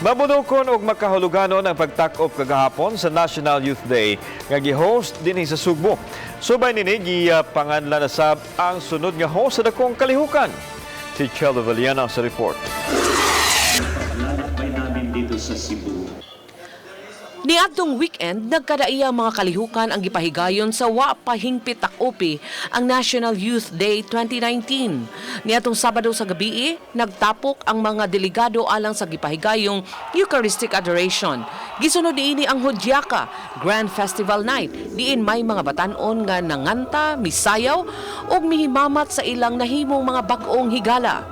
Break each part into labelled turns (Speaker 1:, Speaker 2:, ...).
Speaker 1: Mabunukon og makahuluganon ang pagtakop kagahapon sa National Youth Day nga gi-host dinhi sa Sugbo. Subay nini gipanganlan na sab ang sunod nga host sa dakong kalihukan. Si Chelo Villena sa report.
Speaker 2: Lalakbay namin dito sa Cebu.
Speaker 3: Niadtong weekend, nagkadaiya mga kalihukan ang gipahigayon sa Wa Pahingpit Takopi ang National Youth Day 2019. Niadtong Sabado sa gabi, nagtapok ang mga delegado alang sa gipahigayong Eucharistic Adoration. Gisunod niini ang Hudyaka Grand Festival Night, diin may mga batan-on nga nanganta, misayaw ug mihimamat sa ilang nahimong mga bag-ong higala.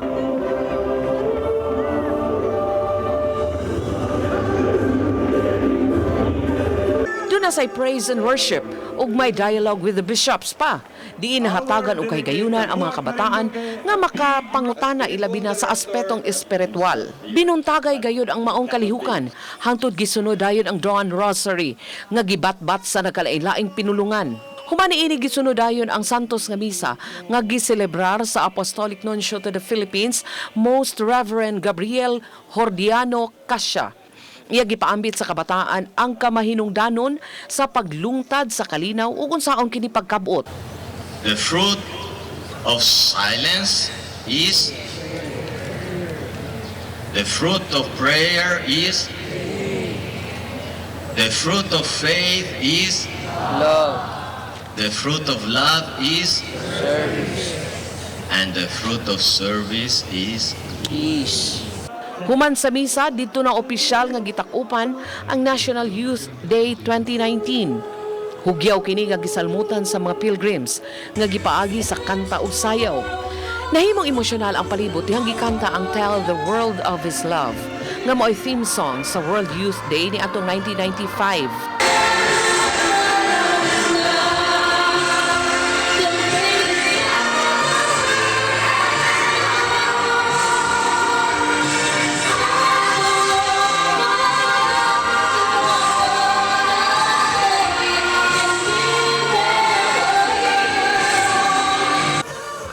Speaker 3: Doon na say praise and worship ug may dialogue with the bishops pa. Diin nahatagan og kahigayunan ang mga kabataan nga makapangutana ilabi na sa aspetong espiritual. Binuntagay gayud ang maong kalihukan hangtod gisunod dayon ang Dawn Rosary nga gibatbat sa nagkalain-laing pinulungan. Human niini gisunod dayon ang Santos nga Misa nga giselebrar sa Apostolic Nuncio to the Philippines, Most Reverend Gabriel Hordiano Cascia. Iya gipaambit sa kabataan ang kamahinungdanon sa paglungtad sa kalinaw ug unsaon kini pagkabot.
Speaker 4: The fruit of silence is, the fruit of prayer is, the fruit of faith is,
Speaker 5: love,
Speaker 4: the fruit of love is,
Speaker 5: service,
Speaker 4: and the fruit of service is
Speaker 5: peace.
Speaker 3: Human sa misa, didto na opisyal nga gitakupan ang National Youth Day 2019. Hugyaw kini nga gisalmutan sa mga pilgrims nga gipaagi sa kanta ug sayaw. Nahimong emosyonal ang palibot dihang gikanta ang Tell the World of His Love nga mao'y theme song sa World Youth Day niadtong 1995.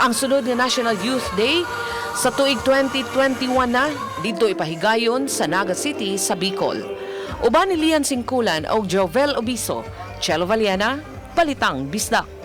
Speaker 3: Ang sunod nga National Youth Day sa tuig 2021 na didto ipahigayon sa Naga City sa Bicol. Uban ni Lian Singkulan og Jovel Obiso, Chelo Valiana, Balitang Bisdak.